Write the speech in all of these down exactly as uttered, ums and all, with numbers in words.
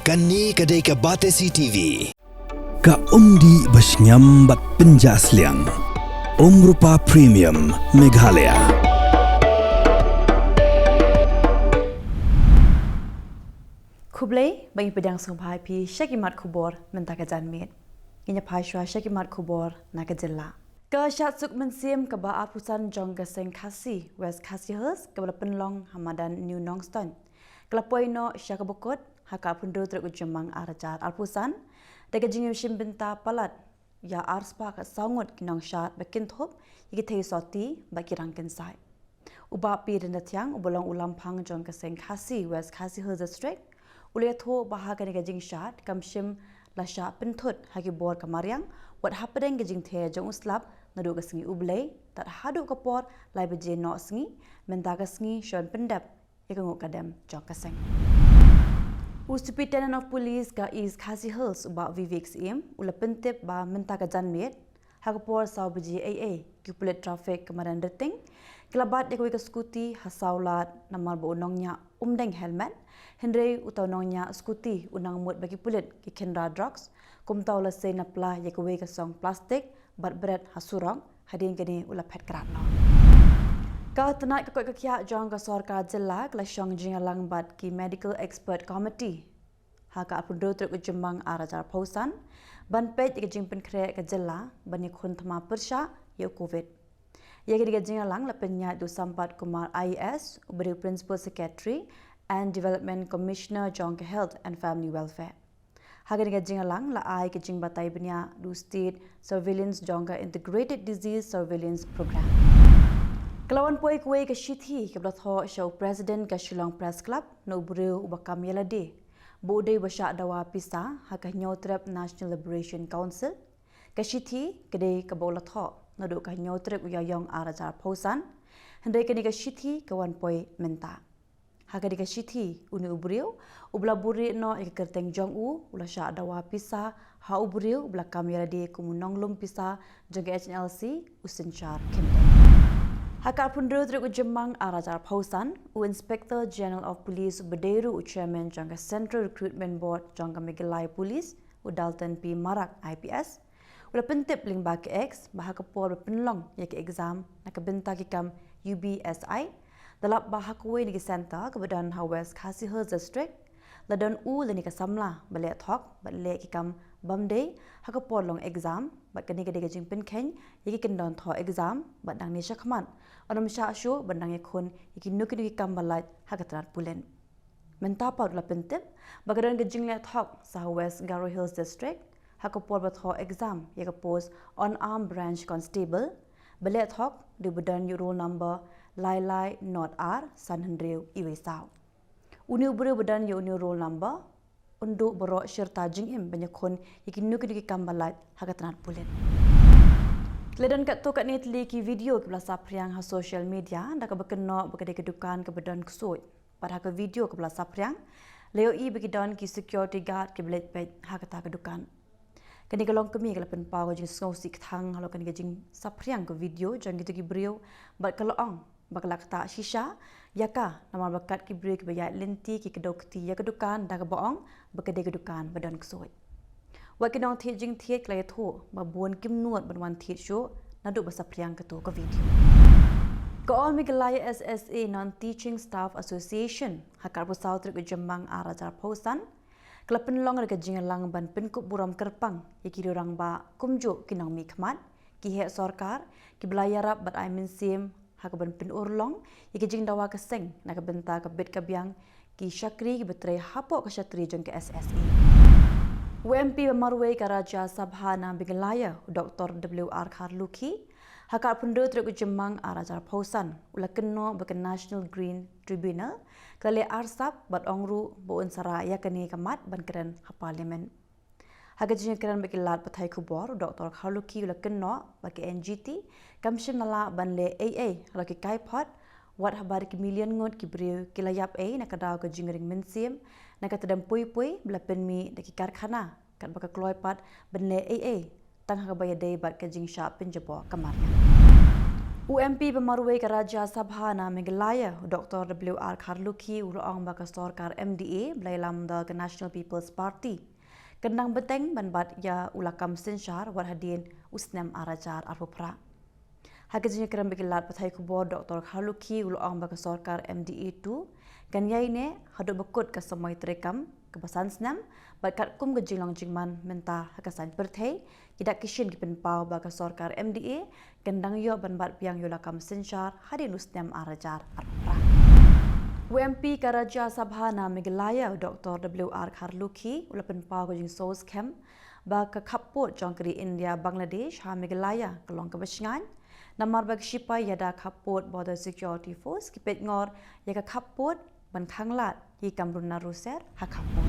Kane ka dei ka Batesi T V. Ka umdih ba shngiam bad pynjah sliang. Umrupa Premium Meghalaya. Khublei, ba ngi pdiang sngewbha ïa phi sha ki mat khubor mynta ka janmiet. Ngin ïa phai shuwa sha ki mat khubor na ka jylla. Ka shad suk mynsiem kaba arphew san jong ka seng Khasi West Khasi Hills kaba la pynlong ha madan New Nongstoiñ ka la poi noh sha kaba kut ha ka arphew hynriew tarik u Jymmang ar hajar arphew san da ka jingïashim bynta palat ïa arspah ka saw ngut ki nongshad ba kynthup ïa ki thei soti bad ki rangkynsai. U Bah P Ryndathiang uba long u lamphang jong ka seng Khasi West Khasi Hills District u la ïathuh ba ha kane ka jingshad kam shym la shah pynthut ha ki bor ka mariang wat hapdeng ka jingther jong u slap naduh ka sngi U Blei tad haduh ka por lai baje noh sngi mynta ka sngi sha ban pyndep ïa ka nguh ka dem jong ka seng. U Superintendent of Police ka East Khasi Hills u Bah Vivek Syiem u la pyntip ba mynta ka janmiet ha ka por saw baje eiei ki pulit traffic ka madan Rting ki la bat ïa kawei ka scooty ha saw lad namar ba u nongñiah um deng helmet, hynrei uta u nongñiah scooty u nang mut ba ki pulit ki khynra drugs, kumta u la sei na pla ïa kawei ka song plastik bad bret ha surok, hadien kane u la phet krad noh. Ka tnat ka koit ka khiah jong ka sorkar jylla ka la shong jingïalang bad ki Medical Expert Committee ha ka arphew hynriew tarik u Jymmang ar hajar arphew san ban peit ïa ka jingpynkhreh ka jylla ban ïakhun thma pyrshah ïa u Covid. Ïa kane ka jingïalang la pynïaid da u Sampath Kumar I A S uba dei u Principal Secretary and Development Commissioner jong ka Health and Family Welfare. Ha kane ka jingïalang la ai ka jingbatai bniah da u State Surveillance jong ka Integrated Disease Surveillance Program. Ka la wan poi kawei ka shithi kaba la thoh sha u President ka Shillong Press Club na u briew uba kam ïalade ba u dei uba shah dawa pisa ha ka Hynñiewtrep National Liberation Council. Ka shithi ka dei kaba u la thoh naduh ka Hynñiewtrep u Ïaïong ar hajar arphew san, hynrei kane ka shithi ka wan poi mynta. Ha kane ka shithi une u briew uba la buhrieh noh ïa ka kyrteng jong u u la shah dawa pisa ha u briew uba la kam ïalade kum u nonglum pisa jong ka H N L C u Synshar Khymden. Ha ka arphew hynriew tarik u Jymmang ar hajar arphew san u Inspector General of Police uba dei ruh u Chairman jong ka Central Recruitment Board jong ka Meghalaya Police u Dalton P Marak I P S u la pyntip lyngba ka X ba ha ka por ba pynlong ïa ka exam na ka bynta ki kam U B S I da lap ba ha kawei na ki centre kaba don ha West Khasi Hills District la don u lane ka samla ba leh thok bad leh ki kam bym dei ha ka por long exam bad kane ka dei ka jingpynkheiñ ïa ki kyndon thoh exam bad nangne shakhmat un ym shah shuh ban dang ïakhun ïa kino kino ki kam ba lait ha ka tnat pulit. Mynta pat u la pyntip ba ka don ka jingleh thok sha West Garo Hills District ha ka por ba thoh exam ïa ka post Unarmed Branch Constable ba leh thok dei ba don ïa u roll number lai lai nod ar san hynriew iwei saw. Une u briew ba don ïa une u roll number un duh baroh shirta jingim ban ïakhun ïa kino kino ki kam ba lait ha ka tnat pulit. La don katto katne tylli ki video kiba la saphriang ha social media da kaba kynnoh ba ka dei ka dukan kaba don ksuid. Bad ha ka video kaba la saphriang la ïohi ba ki don ki security guard kiba leit peit ha kata ka dukan. Kane ka longkmie ka la pynpaw ka jingsngewsih kthang halor kane ka jingsaphriang ka video jong kito ki briew bad ka la ong ba ka la ktah shisha ïa ka namar ba kat ki briew kiba ïaid lynti ki kdew kti ïa ka dukan da kaba ong ba ka dei ka dukan ba don ksuid. Wat ki nongthied jingthied ki la ïathuh ba bun kim nud ban wan thied shuh naduh ba saphriang kato ka video. Ka All Meghalaya S S A Non Teaching Staff Association ha ka arphew saw tarik u Jymmang ar hajar arphew san ka la pynlong da ka jingïalang ban pynkup burom kyrpang ïa ki rangbah kumjuh ki nongmihkhmat, ki heh sorkar kiba la ïarap bad ai mynsiem ha kaban pynurlong ïa ka jingdawa ka seng na ka bynta ka bit ka biang ki shakri kiba trei hapoh ka shatri jong ka S S A. U M P ba marwei ka Rajya Sabha na Meghalaya u Doctor W R Kharlukhi ha ka arphew hynriew tarik u Jymmang ar hajar arphew san u la kynnoh ba ka National Green Tribunal ka la leh arsap bad ong ruh ba un sa rah ïa kane ka mat ban kren ha Parliament. Ha ka jingïakren bad ki lad pathai khubor u Doctor Kharlukhi u la kynnoh ba ka N G T kam shym la lah ban leh ei ei halor ki kaiphod wat haba ki million ngut ki briew ki la ïap ei na ka daw ka jingring mynsiem na ka tdem pui pui ba la pynmih da ki karkhana katba ka kloi pat ban leh ei ei tang ha kaba ïadei bad ka jingshah pynjaboh ka mariang. U M P ba marwei ka Rajya Sabha na Meghalaya, u Doctor W R Kharlukhi, u la ong ba ka sorkar M D A, ba la ïalam da ka National People's Party, kan dang bteng ban bat ïa u lakam synshar wat hadien u snem ar hajar arphew phra. Ha ka jingïakren bad ki lad pathai khubor, Doctor Kharlukhi u la ong ba ka sorkar M D A two kan ïaineh haduh ba kut ka samoi treikam kaba san snem, bad katkum ka jinglong jingman mynta ha ka saiñ pyrthei, ki dak ki shin ki pynpaw ba ka sorkar M D A kan dang ïoh ban bat biang ïa u lakam synshar hadien u snem ar hajar arphew phra. U M P ka Rajya Sabha na Meghalaya, u Doctor W R Kharlukhi, u la pynpaw ka jingsngewskhem ba ka khappud jong ka ri India Bangladesh ha Meghalaya ka long kaba shngaiñ, namar ba ki shipai ïada khappud Border Security Force ki peit ngor ïa ka khappud ban khanglad ïa ki kam runar ruser ha khappud.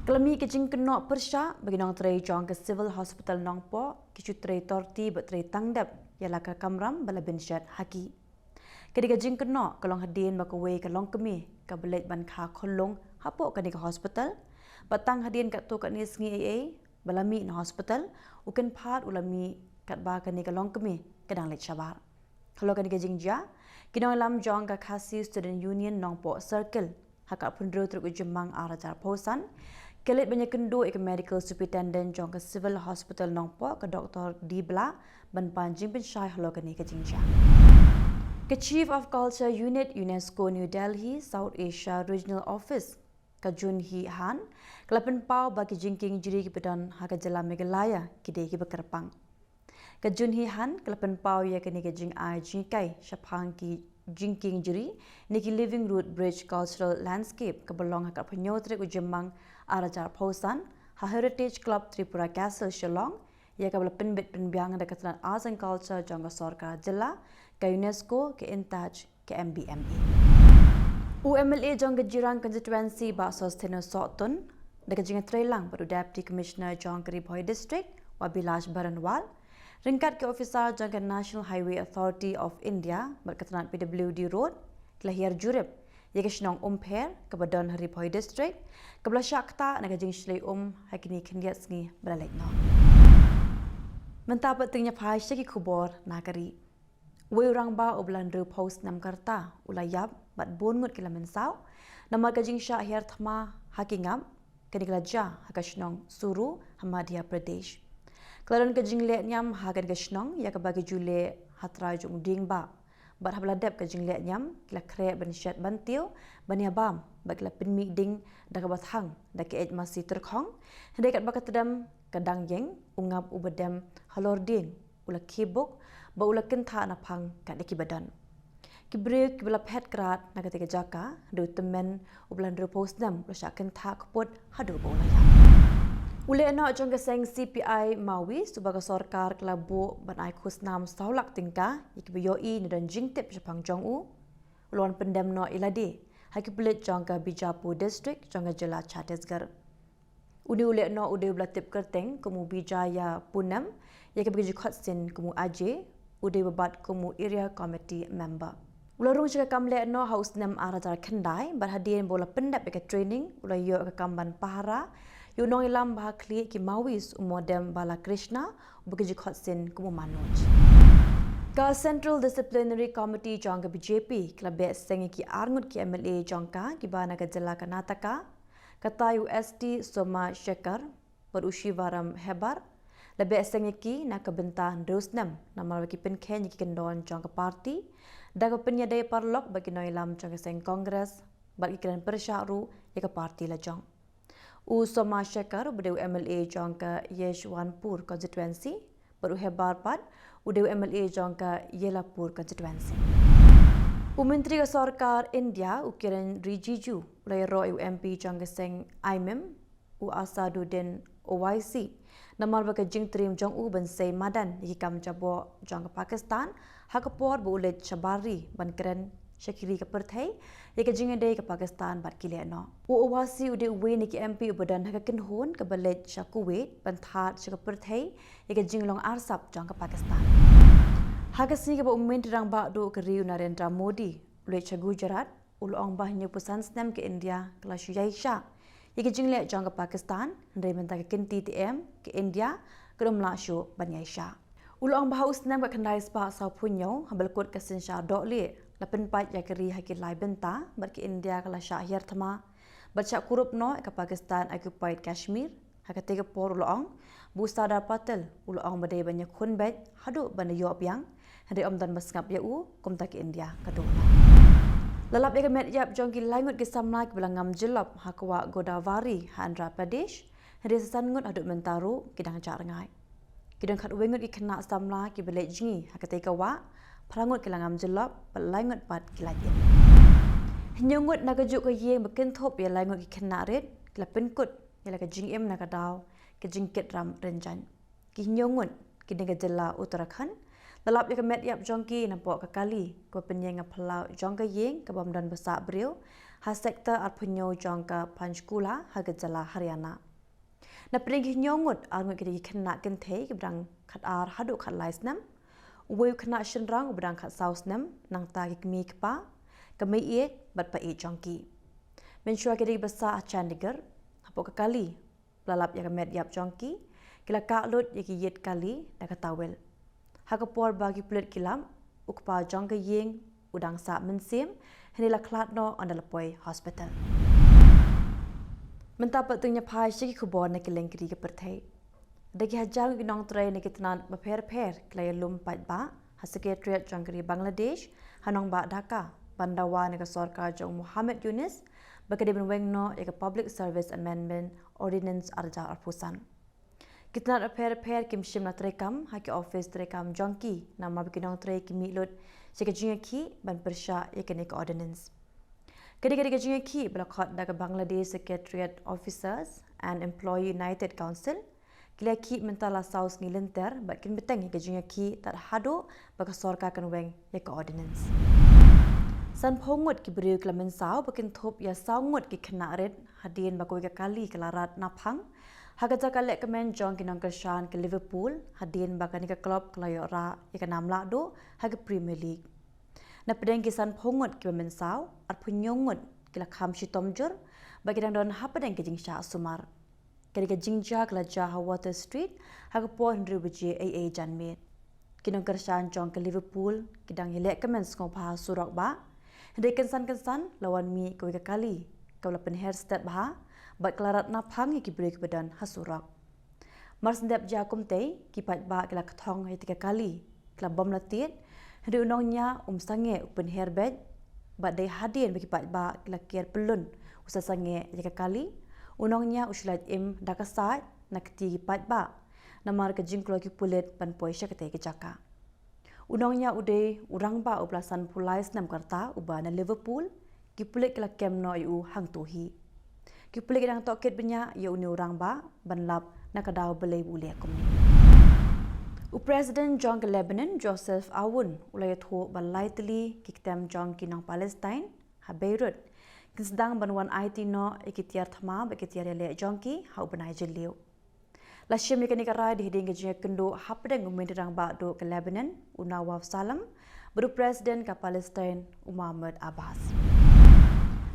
Ka la mih ka jingkynnoh pyrshah ba ki nongtrei jong ka Civil Hospital Nongpoh ki shu trei torti bad trei tang dep ïa la ka kamram ba la bynshet ha ki. Ka dei ka jingkynnoh ka long hadien ba kawei ka longkmie kaba leit ban kha khunlung hapoh kane ka hospital, bad tang hadien katto katne sngi ei ei ba la mih na hospital, u kynphad u la mih katba kane ka longkmie ka dang leit shabar. Halor kane ka jingjia, ki nongïalam jong ka Khasi Student Union Nongpoh Circle, ha ka arphew hynriew tarik u Jymmang ar hajar arphew san, ki leit ban ïakynduh ïa ka Medical Superintendent jong ka Civil Hospital Nongpoh, ka Doctor D Blah, ban pan jingpynshai halor kane ka jingjia. Ka Chief of Culture Unit UNESCO New Delhi South Asia Regional Office, ka Jun Hee Han, ka la pynpaw ba ki jingkieng jri kiba don ha ka jylla Meghalaya ki dei kiba kyrpang. Ka Jun Hee Han ka la pynpaw ïa kane ka jingai jinghikai shaphang ki jingkieng jri ne ki Living Root Bridge Cultural Landscape kaba long ha ka arphew hynñiew tarik u Jymmang ar hajar arphew san ha Heritage Club Tripura Castle, Shillong, ïa kaba la pynbit pynbiang da ka tnat Arts and Culture jong ka sorkar jylla, ka UNESCO, ka InTouch, ka M B M A. U M L A jong ka Jirang Constituency, Bah Sosthenes Sohtun, da ka jingïatreilang bad u Deputy Commissioner jong ka Ri Bhoi District, u Abhilash Baranwal, ryngkat ki officer jong ka National Highway Authority of India bad ka tnat P W D Road, ki la hiar jurip ïa ka shnong Umpher kaba don ha Ri Bhoi District, kaba la shah ktah na ka jingshlei um ha kine khyndiat sngi ba la leit noh. Mynta pat to ngin ïa phai sha ki khubor na ka ri. Uwei u rangbah uba la hynriewphew snem ka rta u la ïap bad bun ngut ki la mynsaw namar ka jingshah hiar thma ha ki ngap. Kane ka la jia ha ka shnong Suru ha Madhya Pradesh. Ka la don ka jingleh niam ha kane ka shnong ïa kaba ki ju leh ha trai jong u dieng bah. Bad haba la dep ka jingleh niam, ki la khreh ban shet ban tiew ban ïa bam, bad ki la pynmih ding da kaba thang da ka eit masi tyrkhong, hynrei katba ka tdem ka dang ïeng, u ngap uba dem halor dieng u la khie buk bad u la kynthah naphang kat da kiba don. Ki briew kiba la phet krad na katei ka jaka, da u tymmen uba la hynriewphew snem u la shah kynthah kput haduh ba u la ïap. U lehnoh jong ka seng C P I Maoist uba ka sorkar ka la buh ban ai khusnam saw lak tyngka ïa kiba ïohi ne don jingtip shaphang jong u, u la wan pyndem noh ïa lade ha ki pulit jong ka Bijapur District jong ka jylla Chhattisgarh. Une u lehnoh u dei uba la tip kyrteng kum u Bijaya Punem, ïa kaba ki ju khot sien kum u Ajay, u dei uba bat kum u Area Committee Member. U la rung sha ka kam lehnoh ha u snem ar hajar khyndai, bad hadien ba u la pyndep ïa ka training, u la ïoh ïa ka kam ban pahara ïa u nongïalam ba ha khlieh ki Maoist, u Modem Balakrishna, uba ki ju khot sien kum u Manoj. Ka Central Disciplinary Committee jong ka B J P ka la beh seng ïa ki ar ngut ki M L A jong ka kiba na ka jylla Karnataka, katai u S T Somashekar bad u Shivaram Hebbar. La beh seng ïa ki na ka bynta hynriew snem namar ba ki pynkheiñ ïa ki kyndon jong ka party da kaba pynïadei paralok bad ki nongïalam jong ka seng Congress, bad ki kren pyrshah ruh ïa ka party lajong. U Somashekar uba dei u M L A jong ka Yeshwanthpur Constituency, bad u Hebbar pat u dei u M L A jong ka Yellapur Constituency. U Myntri ka Sorkar India, u Kiren Rijiju, u la ïaroh ïa u M P jong ka seng I M M, u Asaduddin Owaisi, namar ba ka jingtriem jong u ban sei madan ïa ki kam jaboh jong ka Pakistan ha ka por ba u leit shabar ri ban kren sha ki ri ka pyrthei ïa ka jingïadei ka Pakistan bad ki lehnoh. U Owaisi u dei uwei na ki M P uba don ha ka kynhun kaba leit sha Kuwait ban thad sha ka pyrthei ïa ka jinglong arsap jong ka Pakistan. Ha ka sngi kaba u Myntri Rangbah Duh ka ri u Narendra Modi u leit sha Gujarat, u la ong ba hynñiewphew san snem ka India ka la shu ïaishah ïa ki jingleh jong ka Pakistan, hynrei mynta ka kynti te em ka India kan ym lah shuh ban ïaishah. U la ong ba ha u snem khatkhyndai spah sawphew hynñiew, haba la kut ka synshar dohlieh, la pynpait ïa ka ri ha ki lai bynta, bad ka India ka la shah hiar thma bad shah kurup noh ïa ka Pakistan occupied Kashmir. Ha katei ka por u la ong ba u Sardar Patel u la ong ba dei ban ïakhun beit haduh ban da ïoh biang, hynrei ym don ba sngap ïa u, kumta ka India ka duh noh. La lap ïa ka met ïap jong ki lai ngut ki samla kiba la ngam jyllop ha ka wah Godavari ha Andhra Pradesh, hynrei sa san ngut haduh mynta ruh ki dang jah rngai. Ki don khatwei ngut ki khynnah samla kiba leit jngi ha katei ka wah, phra ngut ki la ngam jyllop bad lai ngut pat ki la im. Hynñiew ngut na kajuh ka ïing ba kynthup ïa lai ngut ki khynnah rit ki la pynkut ïa la ka jingim na ka daw ka jingkit ram rynjang. Ki hynñiew ngut ki na ka jylla Uttarakhand, la lap ïa ka met ïap jong ki napoh ka kali kaba pynïeng ha phyllaw jong ka ïing kaba ym don ba sah briew ha sector arphew hynñiew jong ka Panchkula ha ka jylla Haryana. Na pdeng ki hynñiew ngut, ar ngut ki dei ki khynnah kynthei kiba dang khatar haduh khatlai snem, uwei u khynnah shynrang uba dang khatsaw snem, nangta ki kmie kpa, ka meiieit bad paid jong ki. Mynshuwa ki dei ba sah ha Chandigarh. Hapoh ka kali ba la lap ïa ka met ïap jong ki, ki la kah lut ïa ki ïit kali da ka towel. Ha ka por ba ki pulit ki lap, u kpa jong ka ïing u dang sah mynsiem, hynrei la khlad noh ynda la poi hospital. Mynta pat to ngin ïa phai sha ki khubor na kylleng ki ri ka pyrthei. Da ki hajar ngut ki nongtrei na ki tnat bapher bapher ki la ïalum paidbah ha Secretariat jong ka ri Bangladesh ha nongbah Dhaka, ban dawa na ka sorkar jong Muhammad Yunus ba ka dei ban weng noh ïa ka Public Service Amendment Ordinance ar hajar arphew san. Ki tnat bapher bapher kim shym la treikam ha ki office treikam jong ki, namar ba ki nongtrei ki mih lut sha ka jingïakhih ban pyrshah ïa kane ka ordinance. Ka dei ka dei ka jingïakhih ba la khot da ka Bangladesh Secretariat Officers and Employee United Council. Ki la ïakhih mynta la saw sngi lynter bad kin bteng ïa ka jingïakhih tad haduh ba ka sorkar kan weng ïa ka ordinance. Sanphew ngut ki briew ki la mynsaw ba kin thup ïa saw ngut ki khynnah rit hadien ba kawei ka kali ka la rat naphang ha ka jaka lehkmen jong ki nongkyrshan ka Liverpool, hadien ba kane ka club ka la ïoh rah ïa ka nam lahduh ha ka Premier League. Na pdeng ki sanphew ngut kiba mynsaw, arphew hynñiew ngut ki la kham shitom jur bad ki dang don hapdeng ka jingshah sumar. Ka dei ka jingjia ka la jia ha Water Street ha ka por hynriew baje eiei janmiet. Ki nongkyrshan jong ka Liverpool ki dang ïalehkmen sngewbha surok bah, hynrei kynsan kynsan la wan mih kawei ka kali kaba la pynher stet bha bad ka la rat naphang ïa ki briew kiba don ha surok. Mar shu dep jia kumtei, ki paidbah ki la kthong ïa katei ka kali, ka la bom la tied, hynrei u nongñiah um sangeh u pynher beit bad dei hadien ba ki paidbah ki la ker pyllun u sa sangeh ïa ka kali, u nongñiah u shu lait im da ka said na kti ki paidbah namar ka jingkloi ki pulit ban poi sha katei ka jaka. U nongñiah u dei u rangbah uba la sanphew lai snem ka rta uba na Liverpool, ki pulit ki la kem noh ïa u hangto hi. Ki pulit ki dang tohkit bniah ïa une u rangbah ban lap na ka daw balei ba u leh kumne. U President jong ka Lebanon, Joseph Aoun, u la ïathuh ba lai tylli ki ktem jong ki nong Palestine ha Beirut kin sdang ban wan aiti noh ïa ki tiar thma bad ki tiar ïaleh jong ki ha u bnai Jylliew. La shim ïa kane ka rai da hadien ka jingïakynduh hapdeng u myntri rangbah duh ka Lebanon, u Nawaf Salam, bad u President ka Palestine, u Mahmoud Abbas.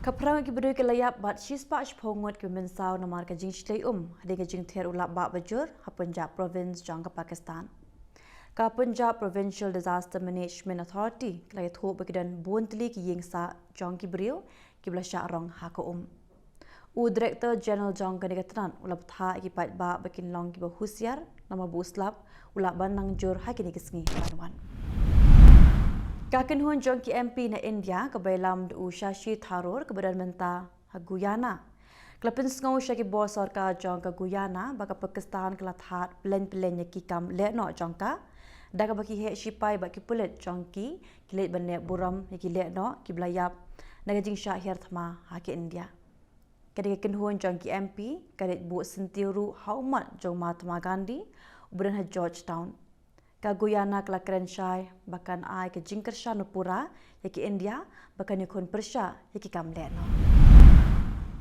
Ka phra ngut ki briew ki la ïap bad shispah shiphew ngut kiba mynsaw namar ka jingshlei um hadien ka jingther u lapbah bajur ha Punjab Province jong ka Pakistan. Ka Punjab Provincial Disaster Management Authority ka la ïathuh ba ki don bun tylli ki ïing sah jong ki briew kiba la shah rong ha ka um. U Director General jong kane ka tnat u la bthah ïa ki paidbah ba kin long kiba husiar namar ba u slap u lah ban nang jur ha kine ki sngi ban wan. Ka kynhun jong ki M P na India kaba ïalam da u Shashi Tharoor kaba don mynta ha Guyana, ka la pynsngew sha ki bor sorkar jong ka Guyana ba ka Pakistan ka la thad pyllein pyllein ïa ki kam lehnoh jong ka, da kaba ki heh shipai bad ki pulit jong ki ki leit ban leh burom ïa ki lehnoh kiba la ïap na ka jingshah hiar thma ha ka India. Ka dei ka kynhun jong ki M P ka leit buh syntiew ruh ha u mat jong u Mahatma Gandhi uba don ha Georgetown. Ka Guyana ka la kren shai ba kan ai ka jingkyrshan pura ïa ka India ba kan ïakhun pyrshah ïa ki kam lehnoh.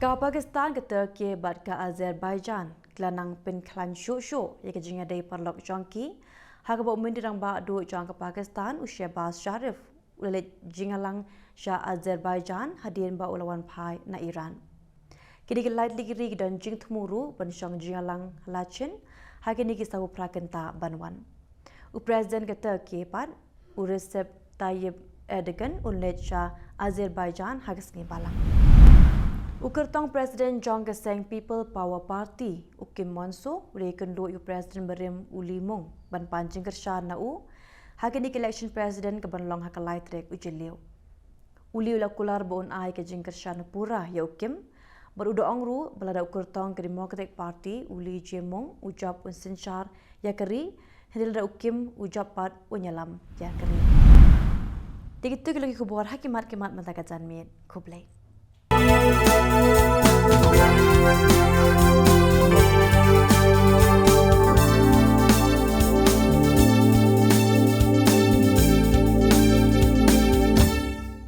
Ka Pakistan, ka Turkey bad ka Azerbaijan ki la nang pynkhlaiñ shuh shuh ïa ka jingïadei paralok jong ki, ha kaba u myntri rangbah duh jong ka Pakistan, u Shehbaz Sharif, u la leit jingïalang sha Azerbaijan hadien ba u la wan phai na Iran. Kine ki lai tylli ki ri ki don jingthmu ruh ban shong jingïalang ha Lachin ha kine ki sawphew phra kynta ban wan. U President ka Turkey pat, u Recep Tayyip Erdogan, un leit sha Azerbaijan ha ka sngi Balang. U kyrtong President jong ka seng People Power Party, u Kim Monso, u la ïakynduh ïa u President barim u Lee Mung ban pan jingkyrshan na u ha kane ka election President ka ban long ha ka lai tarik u Jylliew. U Lee u la kular ba un ai ka jingkyrshan pura ïa u Kim, bad u da ong ruh ba lada u kyrtong ka Democratic Party u Lee Jae-myung u jop un synshar ïa ka ri, hynrei lada u Kim u jop pat un ïalam ïa ka ri. Te kito ki long ki khubor ha ki mat ki mat mynta ka janmiet. Khublei.